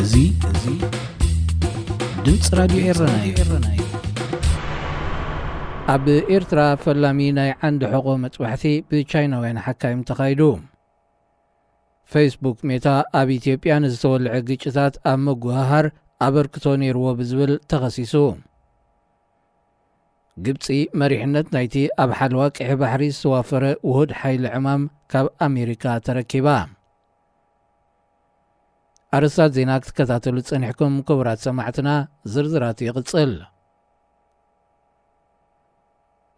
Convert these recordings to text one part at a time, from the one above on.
እዚ እዚ ድምፂ ራዲዮ ኤረና እዩ። ኣብ ኤርትራ ፈላሚ ናይ ዓንዲ ሕቖ መጥባሕቲ ብቻይናውያን ሓካይም ተኻይዱ። ፌስቡክ ሜታ ኣብ ኢትዮጵያ ንዝተወልዐ ግጭታት ኣብ ምጉህሃር ኣበርክቶ ነይርዎ ብዝብል ተኸሲሱ። ግብጺ መሪሕነት ናይቲ ኣብ ሓለዋ ቀይሕ ባሕሪ ዝተዋፈረ ውሁድ ሓይሊ ዕማም ካብ ኣሜሪካ ተረኪባ። ኣርእስታት ዜና ክትከታተሉ ጸኒሕኩም ክቡራት ሰማዕትና፣ ዝርዝራቱ ይቕጽል።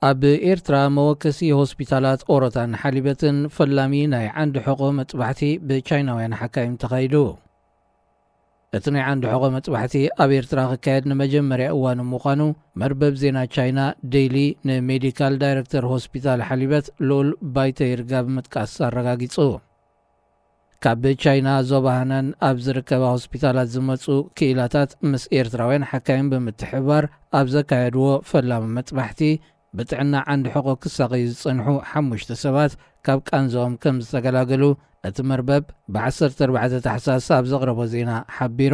ኣብ ኤርትራ መወከሲ ሆስፒታላት ኦሮታን ሓሊበትን ፈላሚ ናይ ዓንዲ ሕቖ መጥባሕቲ ብቻይናውያን ሓካይም ተኻይዱ። እቲ ናይ ዓንዲ ሕቖ መጥባሕቲ ኣብ ኤርትራ ክካየድ ንመጀመርያ እዋኑ ምዃኑ መርበብ ዜና ቻይና ዴይሊ ንሜዲካል ዳይረክተር ሆስፒታል ሓሊበት ልኡል ባይተ ይርጋ ብምጥቃስ ኣረጋጊጹ። ካብ ቻይና ዞባ ሃናን ኣብ ዝርከባ ሆስፒታላት ዝመጹ ክኢላታት ምስ ኤርትራውያን ሓካይም ብምትሕብባር ኣብ ዘካየድዎ ፈላሚ መጥባሕቲ፣ ብጥዕና ዓንዲ ሕቖ ክሳቐዩ ዝጸንሑ ሓሙሽተ ሰባት ካብ ቃንዝኦም ከም ዝተገላገሉ እቲ መርበብ ብ ዓሰርተ ኣርባዕተ ታሕሳስ ኣብ ዘቕረቦ ዜና ሓቢሩ።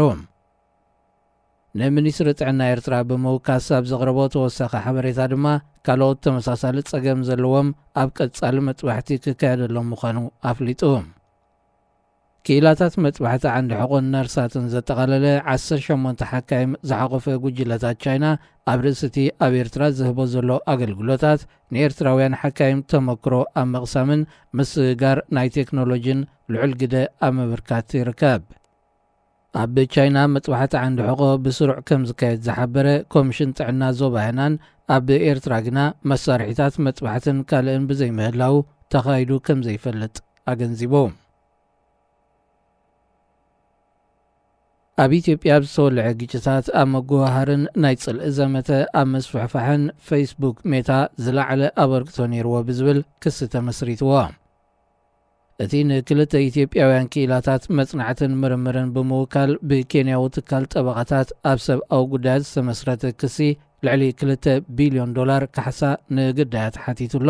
ንሚኒስትሪ ጥዕና ኤርትራ ብምውካስ ኣብ ዘቕረቦ ተወሳኺ ሓበሬታ ድማ፣ ካልኦት ተመሳሳሊ ጸገም ዘለዎም ኣብ ቀጻሊ መጥባሕቲ ክካየደሎም ምዃኑ ኣፍሊጡ። ክኢላታት መጥባሕቲ ዓንዲ ሕቖን ነርሳትን ዘጠቓለለ ዓሰርተ ሸሞንተ ሓካይም ዝሓቖፈ ጉጅለታት ቻይና፣ ኣብ ርእሲ እቲ ኣብ ኤርትራ ዝህቦ ዘሎ ኣገልግሎታት፣ ንኤርትራውያን ሓካይም ተመክሮ ኣብ ምቕሳምን ምስግጋር ናይ ቴክኖሎጂን ልዑል ግደ ኣብ ምብርካት ይርከብ። ኣብ ቻይና መጥባሕቲ ዓንዲ ሕቖ ብስሩዕ ከም ዝካየድ ዝሓበረ ኮሚሽን ጥዕና ዞባ ህናን፣ ኣብ ኤርትራ ግና መሳርሒታት መጥባሕትን ካልእን ብዘይምህላው ተኻይዱ ከም ዘይፈልጥ ኣገንዚቡ። ኣብ ኢትዮጵያ ኣብ ዝተወልዐ ግጭታት ኣብ ምጉህሃርን ናይ ጽልኢ ዘመተ ኣብ ምስፍሕፋሕን ፌስቡክ ሜታ ዝለዓለ ኣበርክቶ ነይርዎ ብዝብል ክሲ ተመስሪትዎ። እቲ ንክልተ ኢትዮጵያውያን ክኢላታት መጽናዕትን ምርምርን ብምውካል ብኬንያዊ ትካል ጠበቓታት ኣብ ሰብኣዊ ጉዳያት ዝተመስረተ ክሲ፣ ልዕሊ ክልተ ቢልዮን ዶላር ካሕሳ ንግዳያት ሓቲቱ ኣሎ።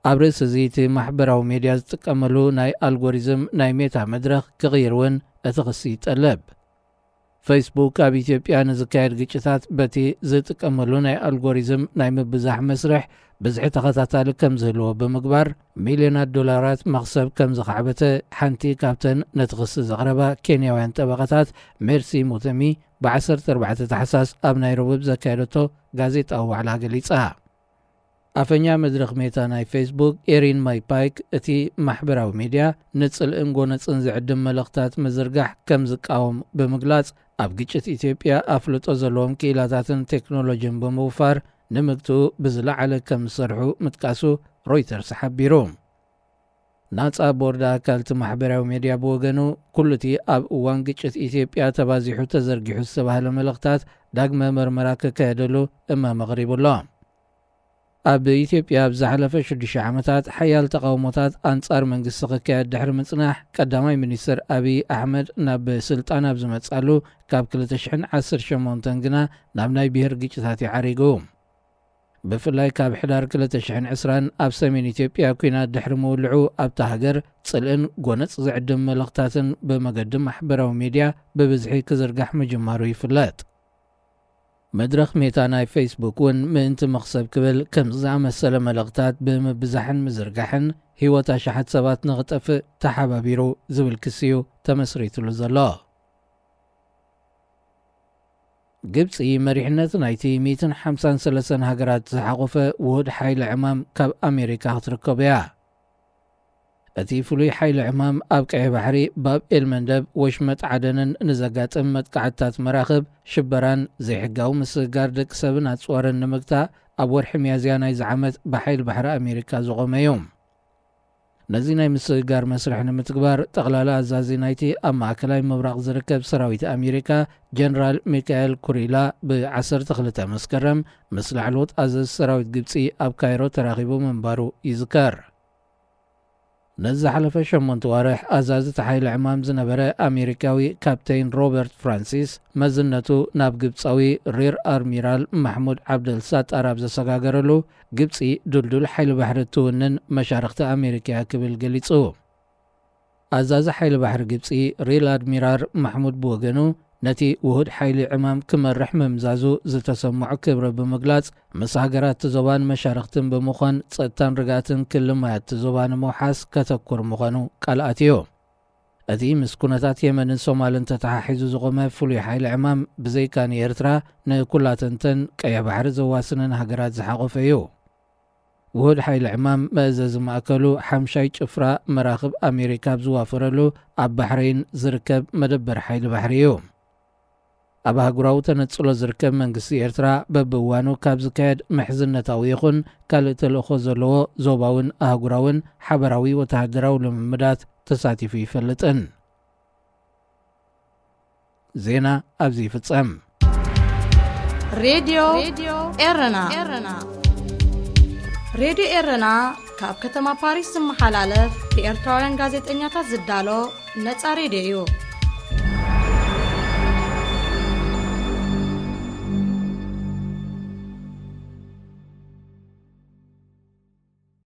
ኣብ ርእሲ እዚ፣ እቲ ማሕበራዊ ሜድያ ዝጥቀመሉ ናይ ኣልጎሪዝም ናይ ሜታ መድረኽ ክቕይር እውን እቲ ክሲ ይጠልብ። ፌስቡክ ኣብ ኢትዮጵያ ንዝካየድ ግጭታት በቲ ዝጥቀመሉ ናይ ኣልጎሪዝም ናይ ምብዛሕ መስርሕ ብዝሒ ተኸታታሊ ከም ዝህልዎ ብምግባር፣ ሚልዮናት ዶላራት መኽሰብ ከም ዝኻዕበተ ሓንቲ ካብተን ነቲ ክሲ ዘቕረባ ኬንያውያን ጠበቓታት፣ ሜርሲ ሙተሚ፣ ብ ዓሰርተ ኣርባዕተ ታሕሳስ ኣብ ናይሮቢ ብዘካየደቶ ጋዜጣዊ ዋዕላ ገሊጻ። ኣፈኛ መድረኽ ሜታ ናይ ፌስቡክ ኤሪን ማይፓይክ፣ እቲ ማሕበራዊ ሜድያ ንጽልእን ጎነጽን ዝዕድም መልእኽታት ምዝርጋሕ ከም ዝቃወም ብምግላጽ፣ ኣብ ግጭት ኢትዮጵያ ኣፍልጦ ዘለዎም ክኢላታትን ቴክኖሎጂን ብምውፋር ንምግትኡ ብዝለዓለ ከም ዝሰርሑ ምጥቃሱ ሮይተርስ ሓቢሩ። ናጻ ቦርድ ኣካል እቲ ማሕበራዊ ሜድያ ብወገኑ፣ ኩሉ እቲ ኣብ እዋን ግጭት ኢትዮጵያ ተባዚሑ ተዘርጊሑ ዝተባህለ መልእኽታት ዳግመ መርመራ ክካየደሉ እማመ ኣቕሪቡ ኣሎ። ኣብ ኢትዮጵያ ኣብ ዝሓለፈ ሽዱሽተ ዓመታት ሓያል ተቓውሞታት ኣንጻር መንግስቲ ክካየድ ድሕሪ ምጽናሕ፣ ቀዳማይ ሚኒስትር ኣብይ ኣሕመድ ናብ ስልጣን ኣብ ዝመጻሉ፣ ካብ ክልተ ሽሕን ዓሰርተ ሸሞንተን ግና ናብ ናይ ብሄር ግጭታት እዩ ዓሪጉ። ብፍላይ ካብ ሕዳር ክልተ ሽሕን ዕስራን ኣብ ሰሜን ኢትዮጵያ ኲናት ድሕሪ ምውልዑ፣ ኣብታ ሃገር ጽልእን ጎነጽ ዝዕድም መልእኽታትን ብመገዲ ማሕበራዊ ሜድያ ብብዝሒ ክዝርጋሕ ምጅማሩ ይፍለጥ። መድረኽ ሜታ ናይ ፌስቡክ እውን ምእንቲ መኽሰብ ክብል ከምዚ ዝኣመሰለ መልእኽታት ብምብዛሕን ምዝርጋሕን ህይወት ኣሽሓት ሰባት ንኽጠፍእ ተሓባቢሩ ዝብል ክሲ እዩ ተመስሪትሉ ዘሎ። ግብጺ መሪሕነት ናይቲ ሚእትን ሓምሳን ሰለስተን ሃገራት ዝሓቖፈ ውሁድ ሓይሊ ዕማም ካብ ኣሜሪካ ክትርከቦ እያ። እቲ ፍሉይ ሓይሊ ዕማም ኣብ ቀይሕ ባሕሪ፣ ባብ ኤል መንደብ፣ ወሽመጥ ዓደንን ንዘጋጥም መጥቃዕትታት መራኽብ፣ ሽበራን ዘይሕጋዊ ምስግጋር ደቂ ሰብን ኣጽዋርን ንምግታእ፣ ኣብ ወርሒ ሚያዝያ ናይዚ ዓመት ብሓይሊ ባሕሪ ኣሜሪካ ዝቖመ እዩ። ነዚ ናይ ምስግጋር መስርሕ ንምትግባር፣ ጠቕላላ ኣዛዚ ናይቲ ኣብ ማእከላይ ምብራቕ ዝርከብ ሰራዊት ኣሜሪካ፣ ጀነራል ሚካኤል ኩሪላ፣ ብ ዓሰርተ ክልተ መስከረም ምስ ላዕለዎት ኣዘዝቲ ሰራዊት ግብጺ ኣብ ካይሮ ተራኺቡ ምንባሩ ይዝከር። ነዚ ዝሓለፈ ሸሞንተ ዋርሕ ኣዛዚ እቲ ሓይሊ ዕማም ዝነበረ ኣሜሪካዊ ካፕቴን ሮበርት ፍራንሲስ፣ መዝነቱ ናብ ግብጻዊ ሪር ኣድሚራል ማሕሙድ ዓብደል ሳጣር ኣብ ዘሰጋገረሉ፣ ግብጺ ድልዱል ሓይሊ ባሕሪ እትውንን መሻርኽቲ ኣሜሪካ እያ ክብል ገሊጹ። ኣዛዚ ሓይሊ ባሕሪ ግብጺ ሪል ኣድሚራል ማሕሙድ ብወገኑ፣ ነቲ ውሁድ ሓይሊ ዕማም ክመርሕ ምምዛዙ ዝተሰምዖ ክብሪ ብምግላጽ፣ ምስ ሃገራት እቲ ዞባን መሻርኽትን ብምዃን ጸጥታን ርግኣትን ክሊ ማያት እቲ ዞባ ንምውሓስ ከተኩር ምዃኑ ቃል ኣትዮ። እቲ ምስ ኩነታት የመንን ሶማልን ተተሓሒዙ ዝቖመ ፍሉይ ሓይሊ ዕማም፣ ብዘይካ ንኤርትራ፣ ንኩላተንተን ቀይሕ ባሕሪ ዘዋስነን ሃገራት ዝሓቖፈ እዩ። ውሁድ ሓይሊ ዕማም መእዘዚ ማእከሉ ሓምሻይ ጭፍራ መራኽብ ኣሜሪካ ኣብ ዝዋፈረሉ ኣብ ባሕረይን ዝርከብ መደበር ሓይሊ ባሕሪ እዩ። ኣብ ኣህጉራዊ ተነጽሎ ዝርከብ መንግስቲ ኤርትራ በብእዋኑ ካብ ዝካየድ ምሕዝነታዊ ይኹን ካልእ ተልእኾ ዘለዎ ዞባውን ኣህጉራውን ሓበራዊ ወተሃደራዊ ልምምዳት ተሳቲፉ ይፈልጥን። ዜና ኣብዚ ይፍጸም። ሬድዮ ኤረና። ሬድዮ ኤረና ካብ ከተማ ፓሪስ ዝመሓላለፍ ብኤርትራውያን ጋዜጠኛታት ዝዳሎ ነጻ ሬድዮ እዩ።